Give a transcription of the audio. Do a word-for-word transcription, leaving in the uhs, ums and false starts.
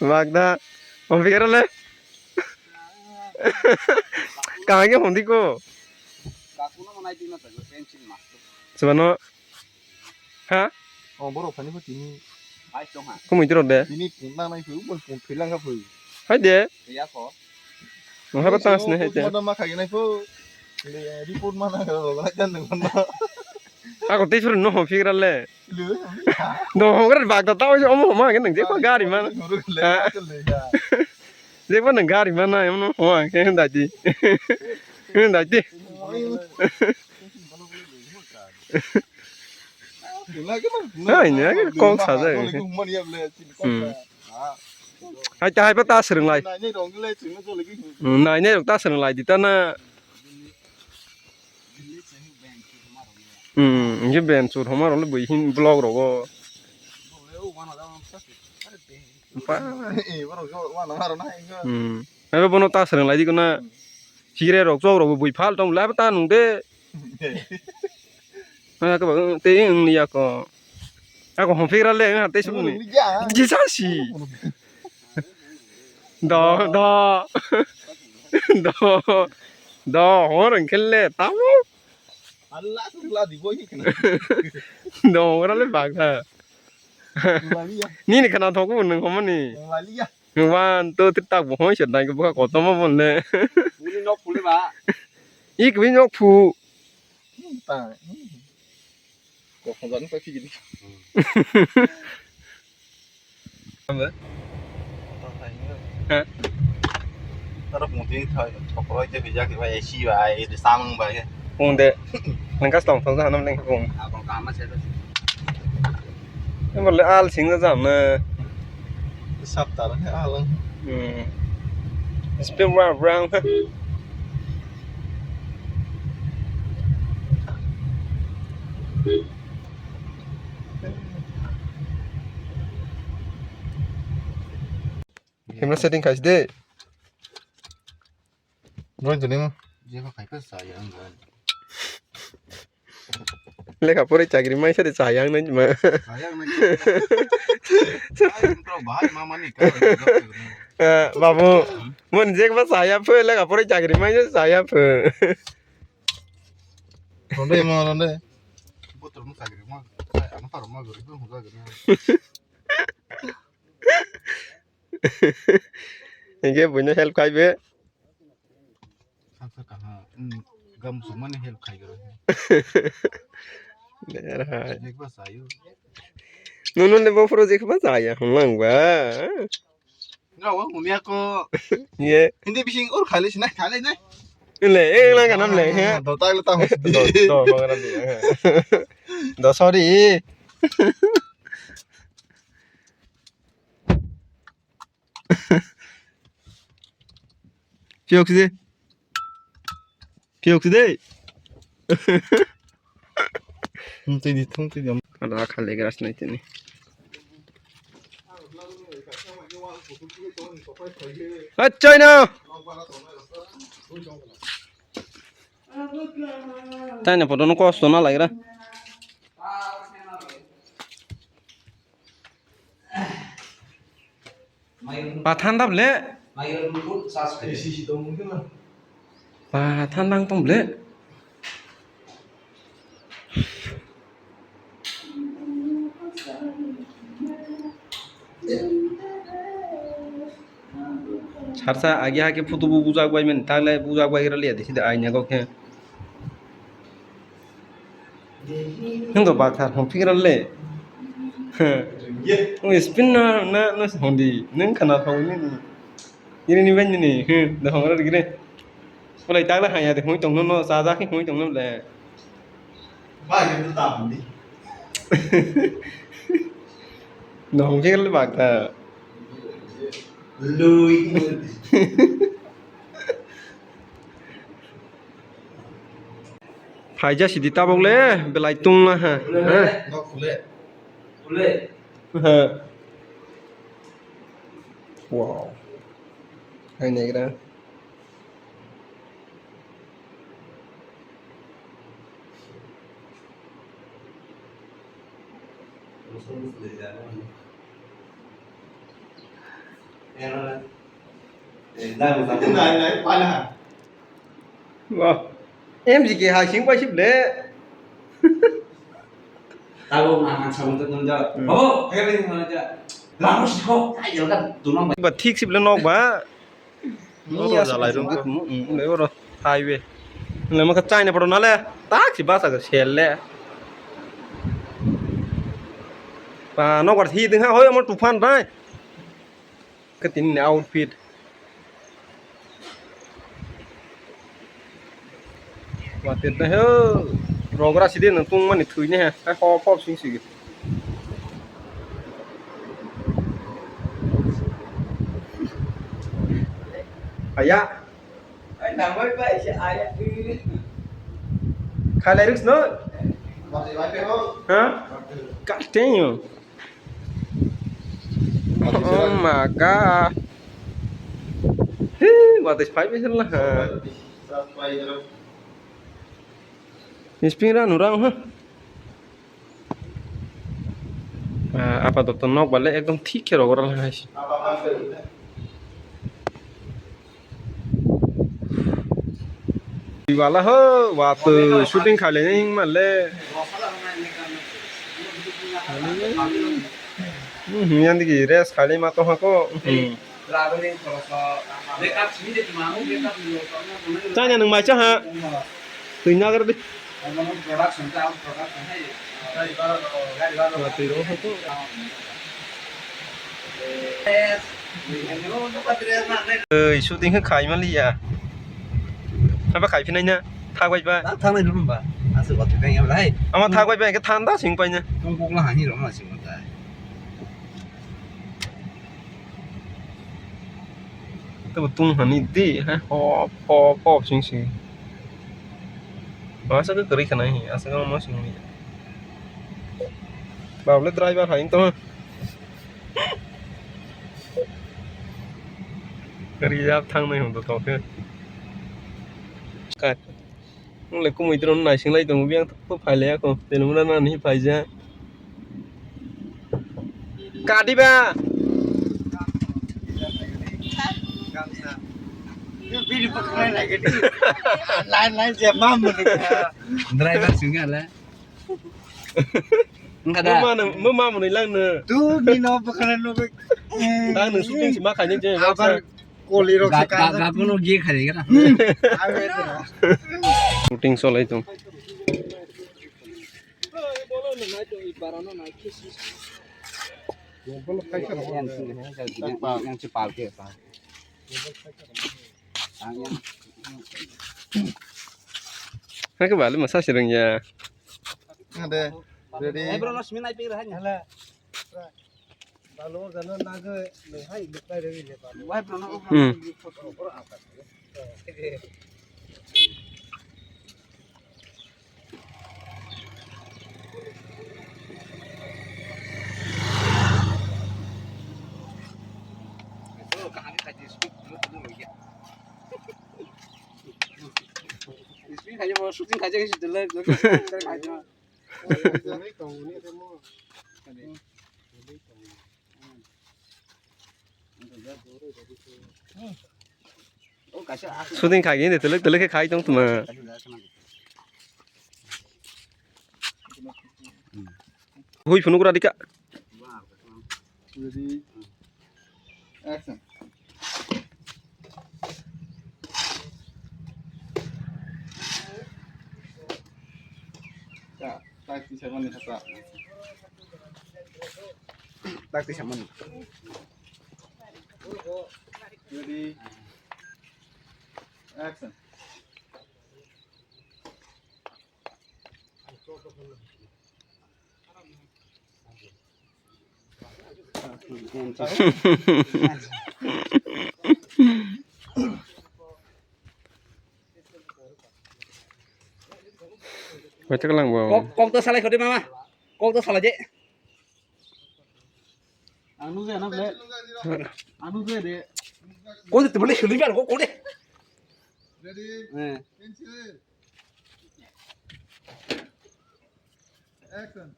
Bagda. Ompikara le. Kahage hondi ko. Sebano. Ha? Oh, borok phani pho tini. Kumui tiro de. Tini pung nang nai phu, bol pung philang kha phu. Hai de. Ya ko. Mo haba tang sne hai te. Mana ma khai nai phu. Report mana ga ba kan nang mana. Ako tei suru no ho fikra le. Lu. Do ho gra bak ta ta omo ma ga nang je ko gari mana. Je ko nang gari mana em no ho ang ke dai di. Dai di. Hai, nya kok saja. Hmm. Hai ta hai pa ta swrwng lai. Hmm, nai nai rok ta swrwng lai di ta na. Hmm, je ben sur homa rok le bui hin blog rogo. Pa. Hmm. Hai bono ta swrwng lai di ko na. Hire rok chok rok bui phal tong lai ta nung de. Ha, ka ba, te wng liya ko. Ako hom phegra le, ha, te sumni. Jisa si. Do, do. Do. Do, hor wng khel le, tamo. Do, hor le bak ha. Nini khana thoku nung homani. One, two, three, tak bo hoi se dai ko buka kotomo bol ne. Buni nok phule ba. Ik bi nok phu. Ta. Ko khon jan pa phigidi. Ambe. Ha? Tara pungti thai, thokro je bijak ba, A C ba, A C samung ba. Pung de. Nang kas tong thong hanam leng pung. Abang kama se. Emang le al sing jam na. Sap tar he alang. Hmm. Spin round round. Camera setting khai de. Noi tuni mo. Jeba khai pa sa ya ang. Lekha porai chakri maisa de chayang nai ma. Chayang nai. Ai, bro, bahai mama ni ka. Eh, babu, mon jek ba chaya phe lekha porai chakri maisa chaya phe. Ronde ma ronde. Botor mo chakri ma. Ai, ano paro ma gori ko huga gori. Hingke buino help khai be. Saksa kaha, hmm, gam sumani help khai garo. Derhai. Jekba sayo. Nunu le bo project ba saya hwnlang ba. Nga wa ngumya ko. Ye. Hindi bising ur khali sinai khali nai. Le, eh, lang kanam le, he. Do tag le tang. Do, do, do, kanam le, he. Do, sorry. Phiyok si de. Phiyok si de. Thung twi di, thung twi di. Ala khale gras nai tini. Achai na. Tani photo no kosto na lagira. Ba thandap le. Ba thandang tong le. Sarsa agi hake photo bu bujak bai mani, tagle bujak bai raliya de sida aina kok khe. Nwng do bakthar hwn phikra le. Nwng spin na, na, na se hwn di. Nwng khana thau nini. Nini ni bai nini. Hwn, da hwn ra gire. Bolai tagla haya de hwn tong no, no, sa ja khe hwn tong no le. Bai ni ta hwn di. Da hwn phikra le bakthar. Lui. Phaija sidi tabok le belai tungma ha. Ha? Nok khule. Khule. Ha. Wow. Hai negra. Wah. M G K hai sing pai sip le. Tabo ang ang sabun tu nung ja. Hmm. Oh, kaya ni mana ja. Lamu siko, ay jaga tunang ba. Ba thik sip le nok ba. Oro jalai rung kut mu, um, le oro highway. Le ma ka China poro na le. Tak si basa ka sel le. Ba nok bar thi ding ha hoi amo tufan rai. Khe tini ni outfit. Watir tei ho rogra sidi nang tungmani thwini he, hai hop hop sing sigi. Aya. Khalai riks no? Ha? Kasting yo. Oh my God. Hee, what is five is lah? Spring ra nurang ha. Ah, apa to nok bale ekdom thik khe rogor lang hai. Wala ho, watu shooting khaile hing male. Hmm, yang digi rest khaile ma to hako. Hmm. Chanya nung mai cha ha. Twi nagar di. Oi, shooting khe khai maliya. Haba khai phinai na? Thak bai ba? Thak thang nai dum ba. Aswk ba thang ya bai. Ama thak bai ba, engke thanda sing pai na. Tong kok la hani ro ma sing ta. Tabo tung hani di, ha, hop, hop, hop, sing, sing. Masa ke keri kana hi, asa ke mo sing ni. Babu le driver hai to. Keri jab thang nai hum to to ke. Ka. Nwng le kumui tron naising lai tongo, biyang to phailai ya kho, telmura nani phaija. Kadiba. Line, line, je mam muni. Driver singa le. Engka da. Mo ma nung, mo ma muni lang no. Tu ni no bakhala no be. Tang nung shooting si ma khaini je. Abar koli rok se ka. Ba, ba, ba, no ge khari ga. Hmm. Abe to. Shooting solai tong. Yang si pal ke pa. Hake bali masa sering ya. Ade, ready? Eh, bro, no, simi nai pik raha ni. Hala. Balu gana naga, nihai, lukai ready le balu. Wai, bro, no. Hmm. Shooting khaijak, shooting khaijak, shooting khaijak. Shooting khai gini, telek telek khai tong tuma. Hui phunuk ra dika. Ready. Action. Ya, tak di sana ni kata. Tak di sana ni. Ready. Action. Baca kelang bang. Kok, kok to salai khode mama. Kok to salai je. Anu je na ble. Anu je de. Kok to ble shuli bar kok de. Ready? Eh. Pencil. Action.